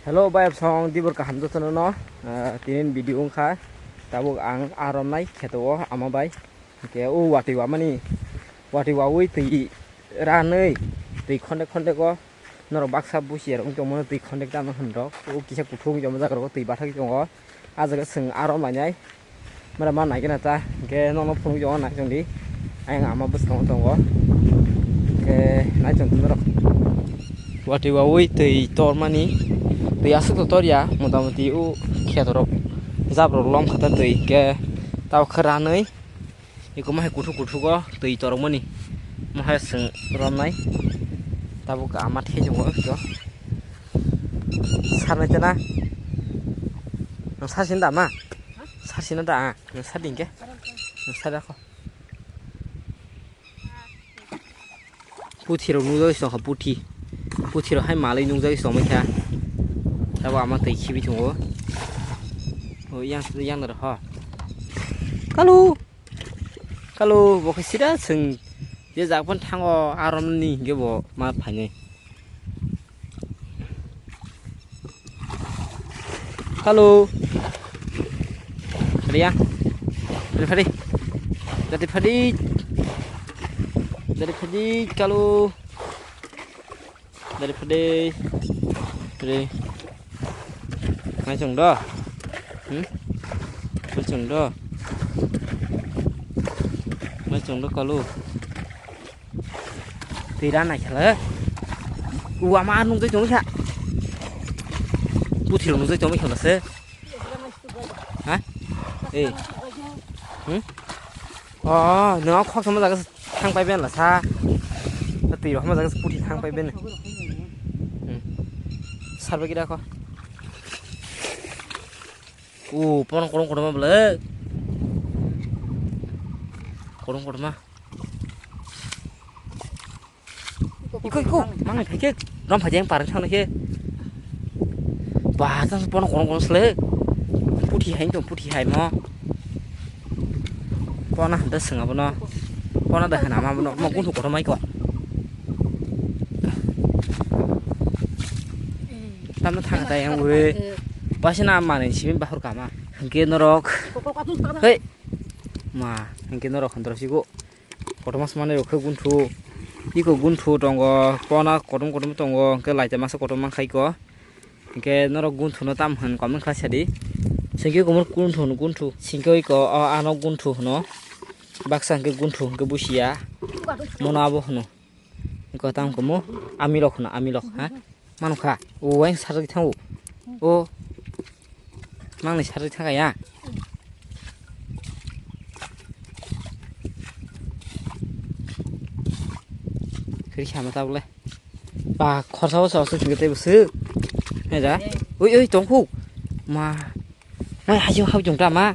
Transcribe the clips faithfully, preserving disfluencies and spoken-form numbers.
Hello, bayap song dibor kaham jotono no, ah, tinin video wngkha. Tabuk ang arom nai kheto o ama bai. Hwnkhe o watwi wamani, watwi wawi twi ranwi twi khondek khondek o norok baksa busi rok wng tongmano twi khondek tamo hwnrok. O kisa kuthuk wng tongma jaga rok twi bathak tongo. Ah jaga chwng arom lainai. Mara ma naikhe na ta, hwnkhe nokno phunukjago naisong di. Ayang ama bwskango tongo. Hwnkhe naisong di norok. Watwi wawi twi tormani, twi aswk to torya, motamoti o khetorok jabrok lom kha ta twi, hwnkhe tabuk khe ranwi, eko mahai kuthuk kuthugo twi torokmani, mohai chwng romnai. Tabuk ama thaichungo ekdom. Sarnai tena. Nang sarsin da ma? Sarsin da, ah. Nang sar dingke. Nang sar dakho. Puthi rok nujagwi songkha, puthi. Puthi rok hai malwi nujagwi songwi kha. Tabuk ama twi khibi tongo. O yang, yang da ho. Kalu. Kalu, bo khe sida chwng je jak phano thango, aromni hwnkhe bo ma phainai. Kalu. Riya. Dari phadi. Dari phadi. Dari phadi, kalu. Dari phadi. Dari. Mai chong do. Hmm? Mai chong do. Mai chong do kalu. Tira nai khala. Uwa ma nung jai chong kha. Puthi nung jai chong khala se. Ha? Eh. Hmm? Oh, no khok sama jaga. Thang pai ben la sa. Ta twi rok hama jaga puthi thang pai ben. Hmm. Sar bai kira ko. O, pon korong korong ma bole. Korong korong ma. Iko, iko, mang phai khe, rom phai jeng parang thang khe. Ba, ta pon korong korong sle. Puthi hai to, puthi hai mo. Pona handa swnga bono. Pona da hana ma bono. Mo guntu kotor mai ko. Tamno thang ta yang ure. Basina mane simi bahur kama. Hwnkhe norok. Hei. Ma, hwnkhe norok hondro sigo. Kotor mas mane rok khe guntu. Iko guntu tongo. Pona kotor kotor tongo. Hwnkhe laita masa kotor man khai ko. Hwnkhe norok gunthunu tam hwn comment khlai sadi. Sengke komor gunthunu gunthu. Sengke oiko o ano gunthu hwno. Baksa hwnkhe gunthu hwnkhe busiya. Mono abo hwno. Iko tam komo amilok hwno amilok ha. Manukha. O wain sarjak thango. O. Mangni sarjak thangkha ya. Kiri sama tabule. Ba, khorsa o sa se tei bwswk. He da. Ui, ui, tongkhu. Ma. Mai haji hau jong ta ma.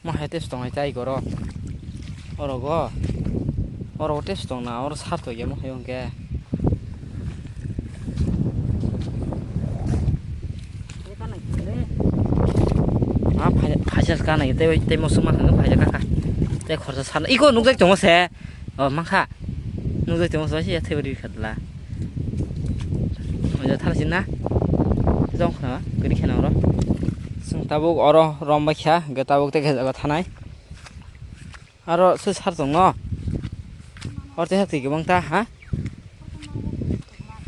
Ma hai tes tong ai tai goro. Oro go. Oro tes tong na, oro sar to ye mo hai hongke. Ah, phaisa kana tei, tei mosuk ma kha, phaisa kaka. Tei khorsa sana. Iko nukjak tongo se. Oh, mankha. Nukjak tongo se, ya thebri khatla. Oja thar sina. Jong khna, gari khna oro. Sung tabuk oro rom bai kha, ge tabuk te ge jaga thanai. Aro se sar tong no. Or te twi gabang ta, ha?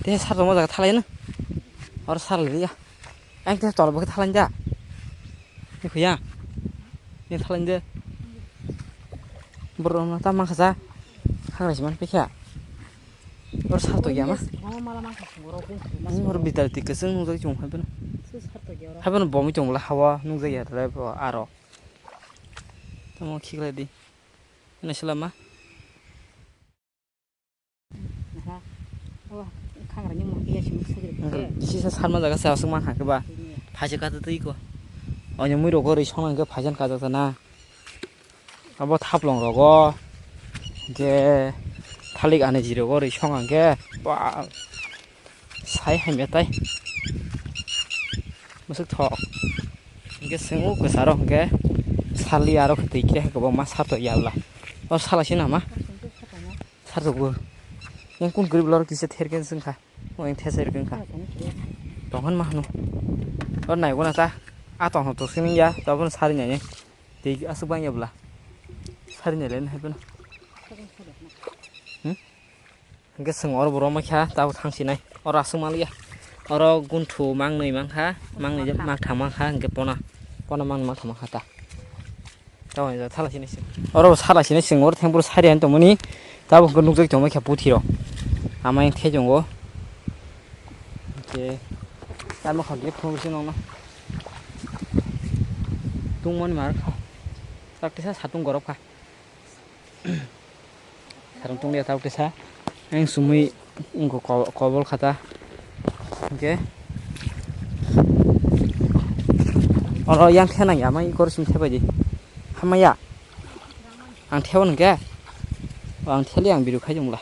Te sar tong jaga thalai no. Or sar le ya. Ang te tol bo thalai da. Ni khuya. Ni thalai de. Boro no ta mang kha sa. Khang rai man pe kha. Or sar to ya ma. Ni or bitar ti keseng nung jai chung ha ben. Ha ben bo mi chung la hawa nung jai ya aro. Tamo khiklai di. Naisla ma. Aha. Oh, khagra ni mo iya simi sugri. Kisi sa sarma jaga sa asuk man hakba. Phaisa kata twi ko. Onya mui rogo ri song nang khe phaisan kajak na. Abo thaplong rogo. Je thalik ani ji rogo ri song ang khe. Ba. Sai hamya tai. Musuk thok. Hingke swngo kwcharo hingke sali aro khe twi khe kwbangma sar to yabla. O sala se nama? Sar to bo. Yang kun gurib lor kisa therken sengkha. Yang thesa irken kha. Tonghan mahnu. Or nai gona ta. A tong to sini ya. Tabun sari nai. Tei asuk bang ya bla. Sari nai len hai bana. Hmm? Hingke seng oro borok maikha, tabuk thangsinai. Oro aswk manliya. Oro gunthu mangnwi mankha, mangnwi je maktham mankha, hingke pona, pona mangnwi maktham mankha ta. Tabuk thala sini seng. Oro thala sini seng, oro thengpuru sari ani tongmani. Tabuk hingke nukjagwi tongmani khe puthi rok. Ama yang thai tongo. Hingke tamo khagwi phunukgwi se nokno. Tungmani mar kha. Taktisa satung gorok kha. Sarong tonglia tabuk tisa. Ang sumui wngkha ko-, kobol khata. Hingke oro yang thena ya mai kor sim thebai di. Hamaya. Ang theo nungke. Ang theli ang biru khai jongla.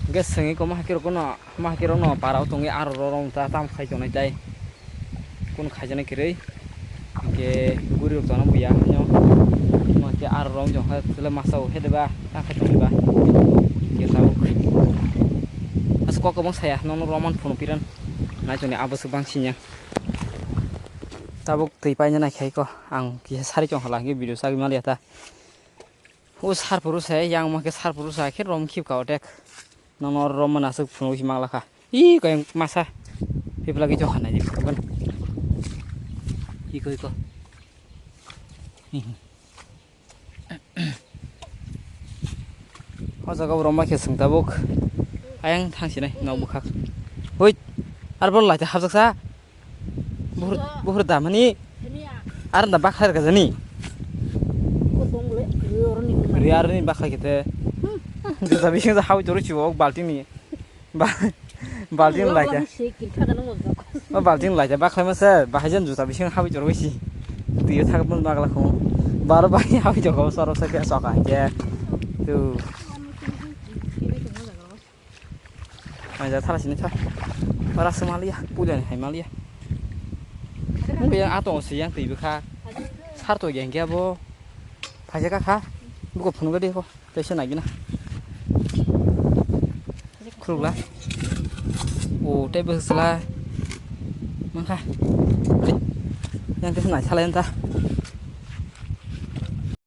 Hingke sengwi ko mahakirok no, mahakirok no para o tongwi aro ro rong ta tam khai tongnai tai. Kun khaijana kirwi. Hingke guri rok tongna buya hwnyo. Hingke aro rong jong kha tele masa o hede ba ta khai tongwi ba. Hingke tabuk. Asa kok kwbang saya nono roman phunu piran. Nai tongni abo swk bang sinya. Tabuk twi paina nai khai ko ang kisa sari chong hala hingke video sagwi maliya ta. O sar phuru se yang ma khe sar phuru sa khe rom khip ka otek. Nono rom mana aswk phunuk si mangla kha. Ih, koyang masa. Pipla gijo khanai di phunuk kan. Iko, iko. Ih. O jaga o rom ma khe swng tabuk. Ayang thang sinai nok bwkhak. Hui. Ar bol lai te hapjak sa. Buhur, buhur damani. Ar da bakha ka jani. Ri ar ni bakha kete. Juta bising da hawi toru chiwo balting ni. Ba-, balting lai te. O balting lai te bakha ma se bahai jan juta bising hawi toru si. Tiyo thak pun bagla kho. Baro bai hawi toru soro se ke soka ke. Tu. Mai ja thala sini tha. Ora se maliya, puja ni hai maliya. Mungkin yang atong si yang twi bwkha. Sar to yang kya bo. Phaja ka kha. Buko phunuk de ko. Tei se nagina. Khulukla. O tei bwsla. Mangkha. Yang tei nai sala yang ta.